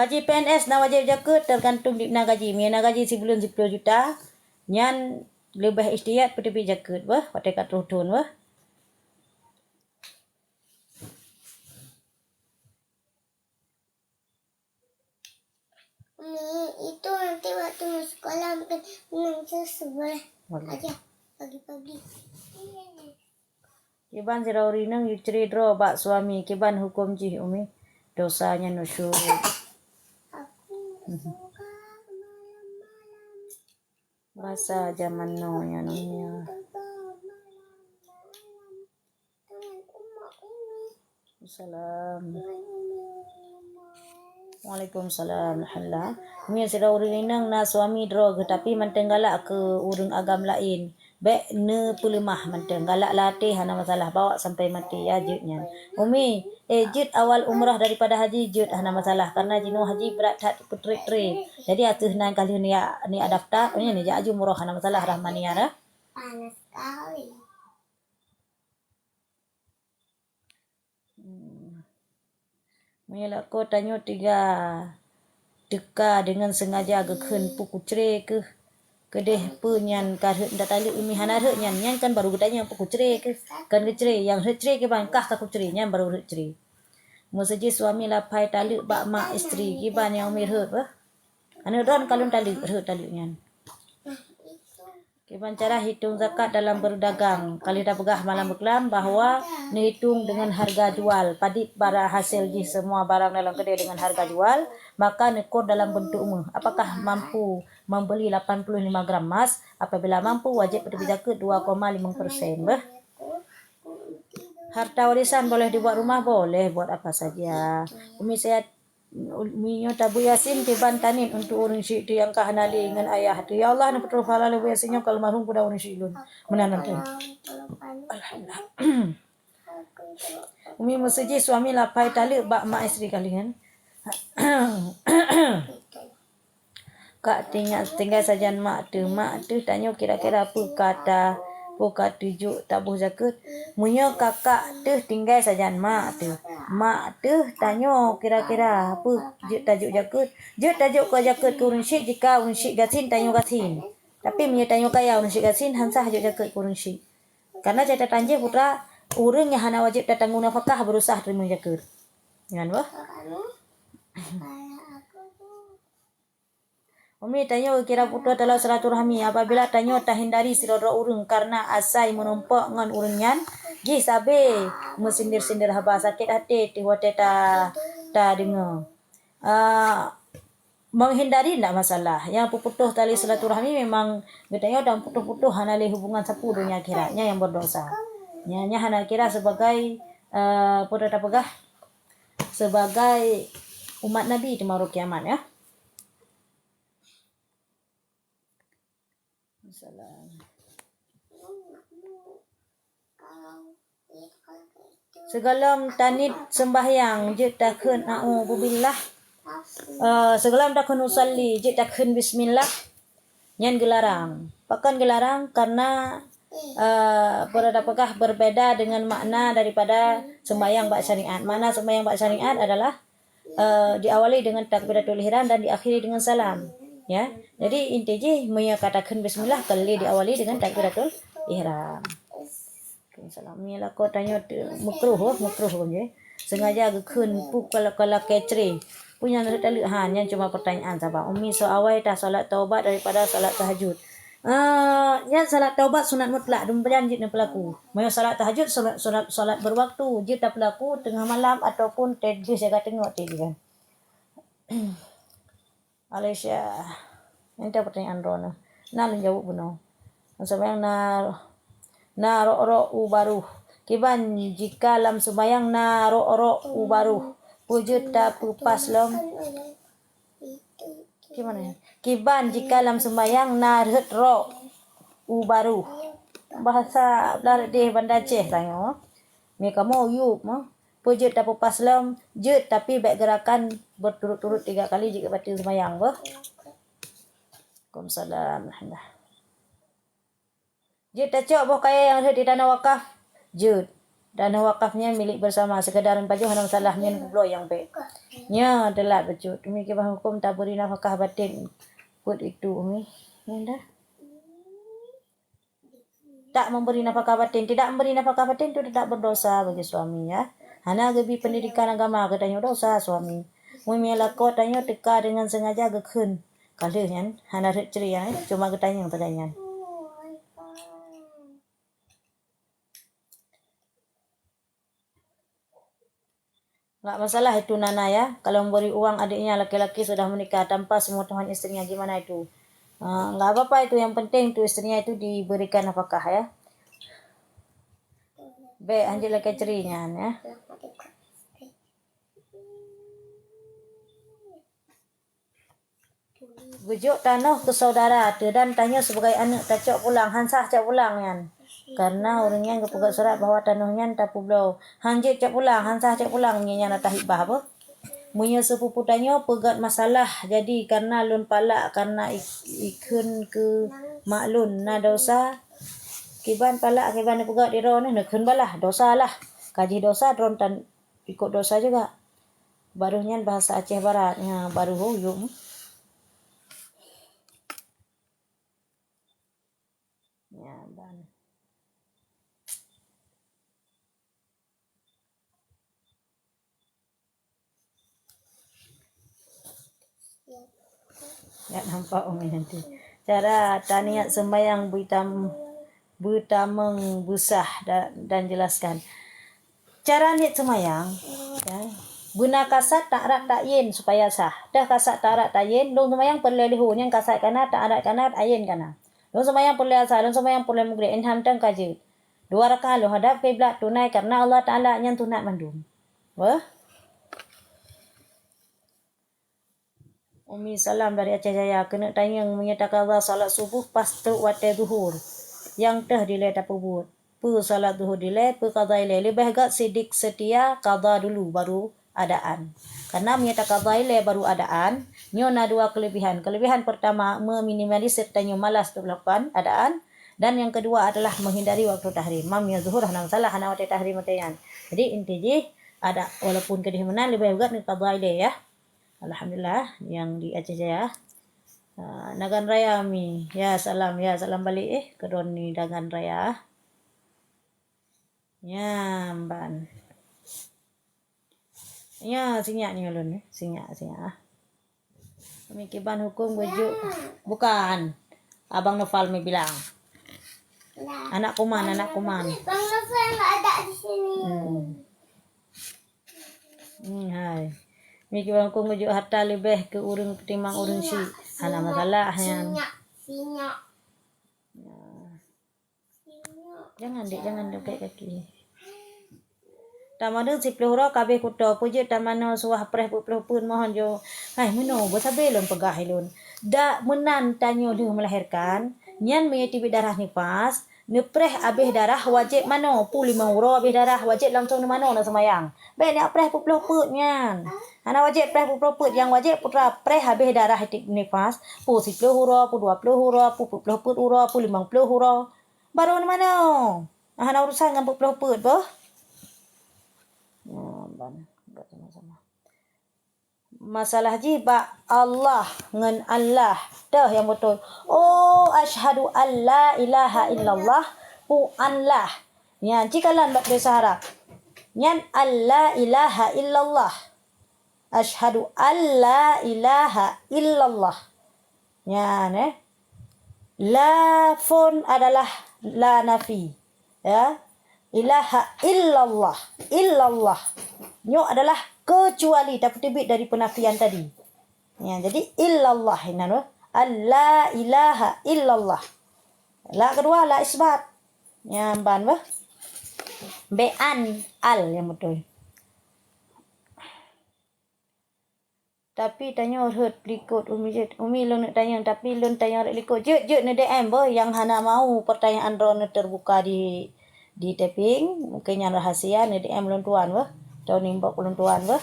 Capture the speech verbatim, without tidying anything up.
Gaji P N S na wajéb jakeuet teugantung di na gaji. Meunyoe na gaji sibuleuen siploh juta, nyan leubeh ihtiyat peuteubiet jakeuet beuh, watée ka troh thon beuh. Umi, itu nanti waktu masuk kolam kan, nanti sebelah Boleh. aja pagi-pagi. Kiban sidroe ureuëng inong jicre droe bak suami, kiban huköm jih, Umi? Dosa nyan nusyuk. Aku suka malam-malam. Bahasa zaman now nyan, Umi, ya. Suka malam-malam. Dengan umak ini. Salam. Dengan umak. Waalaikumsalam. Alhamdulillah. Umi, sidroe ureuëng inong na suami droe geuh, tapi mantong galak keu ureuëng agam laén. Bék neupeuleumah mantong, galak lam até hana masalah, bawa sampai maté, ya, jeuet nyan. Umi, eh, jeuet awal umrah daripada haji, jeuet hana masalah, karena jinoe haji brat that peutrek-trek. Jadi ateueh nan ka lheueh niat, niat daftar, oh, nyan jak haji umrah hana masalah, Rahmania, ya. Panas sekali. Hmm. Meunyoe lakoe tanyoe tiga teuka deungon sengaja geukheun, peue kucre keuh, keudeh peue nyan ka rhot nda taleuek, Umi, hana rhot nyan, nyan kan baru geutanyong peue kucre keuh, kan geucre, nyang rhot cre kiban kah ka kucre, nyan baru rhot cre. Meuseujih suami laphai taleuek bak mak istri, kiban nyang Umi rhot beuh. Aneuk droen ka lôn taleuek, rhot taleuek nyan. Kiban cara hitong zakat dalam berdagang. Ka lheueh tapeugah malam beuklam bahwa neuhitong deungon hareuga jual, padit bara hasil jih semua barang dalam keudè deungon hareuga jual, maka neukur dalam beuntuk méuh. Apakah mampu membeli lapan puluh lima gram emas? Apabila mampu, wajéb peuteubiet zakeuet dua koma lima persen. Beuh. Harta warisan boleh dibuat rumah? Boleh buat apa saja. Umi saya Meunyoe tabeuet Yasin kiban tanit untuk ureuëng syik teuh nyang ka hana lé ngon ayah teuh. Ya Allah, neupeutroh pahala lé beuet Yasin nyoe keu almarhum peue ureuëng syik lôn. Meunan teuh. Alhamdulillah. Umi, meuseujih suami laphai taleuek bak mak istri kalian. Ka tinggai, tinggai sajan mak teuh. Mak teuh tanyoe kira-kira peue ka ta, peue ka teujok taboh zakeuet? Meunyoe kakak teuh tinggai sajan mak teuh. Mak teuh tanyoe kira-kira peue jeuet tajok zakeuet? Jeuet tajok keu zakeuet keu ureuëng syik jika ureuëng syik gasien tanyoe gasien. Tapi meunyoe tanyoe kaya ureuëng syik gasien, han sah jok zakeuet keu ureuëng syik. Karena catatan jih putra, ureuëng nyang hana wajéb tatanggong nafakah beurusah teurimong zakeuet. Nyan beuh. Umi, tanyoe kira putôh talo silaturahmi apabila tanyoe tahindari sidroe-droe ureuëng karena asai meurumpok ngon ureuëng nyan, jih sabe meusindir-sindir haba sakét até teuh watée ta, tadeungoe. Ah, menghindari ndak masalah. Nyang peuputôh tali silaturahmi memang geutanyoe dan putôh-putôh hana lé hubungan sapeue donya akhirat. Nyan nyang berdosa. Nyan, nyan hana kira sebagai, eh, peue tapeugah, sebagai umat Nabi teuma uroe kiamat, ya. Salam. Sigohlom tanit seumbahyang, jeuet takheun a'udzubillah. Eh, sigohlom takheun usalli, jeuet takheun bismillah. Nyan geularang. Pakon geularang? Karena, eh, peue tapeugah, berbeda dengan makna daripada seumbahyang bak syariat. Makna seumbahyang bak syariat adalah eh, diawali dengan takbiratul ihram dan diakhiri dengan salam. Ya. Jadi inti jih meunyoe ka takheun bismillah, ka lé diawali dengan takbiratul ihram. Oke, salam. Meunyoe lakoe tanyoe teu-, makruh, oh, makruh kon jih. Sengaja geukheun peue kalau, kalau kecre. Peue nyang rhot taleuek han, nyan cuma pertanyaan saban. Umi, soe awai ta salat taubat daripada salat tahajud? Ah, nyan salat taubat sunat mutlak, dum pajan jeuet neupeulaku. Meunyoe salat tahajud, sunat, sunat, salat berwaktu, jeuet tapeulaku teungoh malam ataupun teuh jaga teungoh teuh kan. Malaysia. Nyan teuh pertanyaan droeneuh. Na lôn jaweueb bunoe. Lam seumbahyang na, na rok-rok u baruh. Kiban jika lam seumbahyang na rok-rok u baruh? Peue jeuet tapeupas lom? Gimana ya? Kiban jika lam seumbahyang na rhot rok u baruh. Bahasa Banda Aceh tanyoe. Mie kamoe u yup mah. Peue jeuet tapeupas lom? Jeuet, tapi bék geurakan berturut-turut tiga kali jeuet keu bateue seumbahyang beuh. Waalaikumsalam. Alhamdulillah. Jeuet tacok boh kayèe nyang rhot di tanah wakaf? Jeuet. Tanah wakaf nyan milék bersama, sekedar pajoh hana masalah, nyan peubloe nyang bèk. Nyoe teulat bacut. Umi kiban huköm tabri nafakah baten. Peuet itu, Umi. Nyan dah. Tak memberi nafkah batin. Tidak memberi nafkah batin tu tetap berdosa bagi suami, ya. Hana geubri pendidikan agama geutanyoe, dosa suami. Meunyoe lakoe tanyoe teuka deungon sengaja geukheun ka lheueh nyan, hana rhot cre, ya. Cuma geutanyoe sagai nyan. Nggak masalah itu, Nana, ya. Kalau memberi uang adiknya laki-laki sudah menikah tanpa sepengetahuan istrinya, gimana itu? Ah, nggak apa-apa itu, yang penting itu istrinya itu diberikan nafkah, ya. Bèk, hanjeuet lakèe cre nyan, ya. Geujok tanoh keu saudara teuh dan tanyoe sibagai aneuk tacok pulang, han sah cok pulang nyan. Karena ureueng nyan geupeugah surat bahwa tanoh nyan tapeubloe. Han jeuet cok pulang, han sah cok pulang, nyan nyang na tahibah beuh. Meunyoe sepupu tanyoe peugöt masalah jadi karena lôn palak karena ik-, ikheun keu mak lôn na dosa. Kiban palak, kiban neupeugöt di droeneuh, neukheun balah, dosa lah. Ka jih dosa, droeneuh tan-, ikot dosa juga. Baruh nyan bahasa Aceh Barat. Nya, baruh huyum. Nya, ban. Ya, nampak Umi nanti. Cara taniat sembahyang beutam-, beutameng busah da-, dan jelaskan. Cara niet seumayang, ya, beuna kasat tak rat tak yen supaya sah. Dah kasat tak rat tak yen, lôn seumayang peureulèe leuhô, nyan kasat kana, tak rat kana, ayen kana. Lôn seumayang peureulèe asar, lôn seumayang peureulèe meugreb, enham tang ka jeuet. Dua rakaat lôn hadap kiblat tunai karena Allah Taala, nyan sunat mandum. Wah. Umi salam dari Aceh Jaya, keuneuk tanyong meunyoe takada salat suboh pas trok watèe zuhur, nyang teuh dilèe tapeubuet. Peue salat zuhur dilèe, peue kada ilèe, leubeh gèt sidik seutia kada dulu baru adaan. Karena meunyoe takada ilèe baru adaan, nyoe na dua keulebihan. Keulebihan peurtama, meminimalisir tanyoe malas untuk melakukan adaan, dan nyang keudua adalah menghindari waktu tahrim. Mam nyoe zuhur hana masalah, hana watèe tahrim watèe nyan. Jadi inti jih ada, walaupun keudeh meunan leubeh gèt neukada ilèe, ya. Alhamdulillah, nyang di Aceh Jaya. Ah, Nagan Raya Mi. Ya, salam. Ya, salam balik, eh, keu droeneuh Nagan Raya. Ya, mban. Ya, sinyak ni ulôn, eh. Sinyak, sinyak, ah. Mi kiban huköm geujuk. Bukan. Abang Noval mi bilang. Anak kuman, anak kuman. Bang Novel nggak ada di sini. Hmm. Hmm, hai. Mi kiban huköm geujuk harta leubeh keu ureueng ketimbang ureueng syik. Hana masalah nyan. Sinyak, sinyak. Ya. Jangan, Dek, jangan, Dek, kaki. Tamadeueng siplôh uroe ka abéh kuto, peue jeuet tamanoe suah preh peuet plôh peuet mohon jo. Hai, meunoe, beusabé lôn peugah lôn. Dak meunan tanyoe lheueh melahirkan, nyan meunyoe teubiet darah nifas, neupreh abéh darah wajéb manoe, peue limong uroe abéh darah wajéb langsong neumanoe neuseumayang. Bèk neujak preh peuet plôh peuet nyan. Hana wajéb preh peuet plôh peuet, nyang wajéb putra preh abéh darah nifas, peue siplôh uroe, peue dua plôh uroe, peue peuet plôh peuet uroe, peue limong plôh uroe. Baru neumanoe. Hana urusan ngon peuet plôh peuet beuh. Nyan ban, buat sama-sama. Masalah jih bak Allah ngon Allah. Teuh nyang beutôi. Oh, asyhadu an la ilaha illallah, pu an lah. Nyan, ci kalon bak tulésan Arab. Nyan an la ilaha illallah. Asyhadu an la ilaha illallah. Nyan, eh. La phôn adalah la nafi. Ya. Ilaha illallah. Illallah. Nyoe adalah kecuali, tapeuteubiet dari penafian tadi. Ya, jadi illallah inan, eh. An la ilaha illallah. La keudua, la isbat. Nyan ban beuh. Bèk an, al nyang beutôi. Tapi tanyoe rhot likot Umi jeuet. Umi lôn neuk tanyong, tapi lôn tanyong rhot likot. Jeuet, jeuet neu D M beuh, nyang hana mau pertanyaan droeneuh terbuka di, di typing. Mungkin nyan rahasia, neu D M lôn tuan beuh. Atau inbox lôn tuan beuh.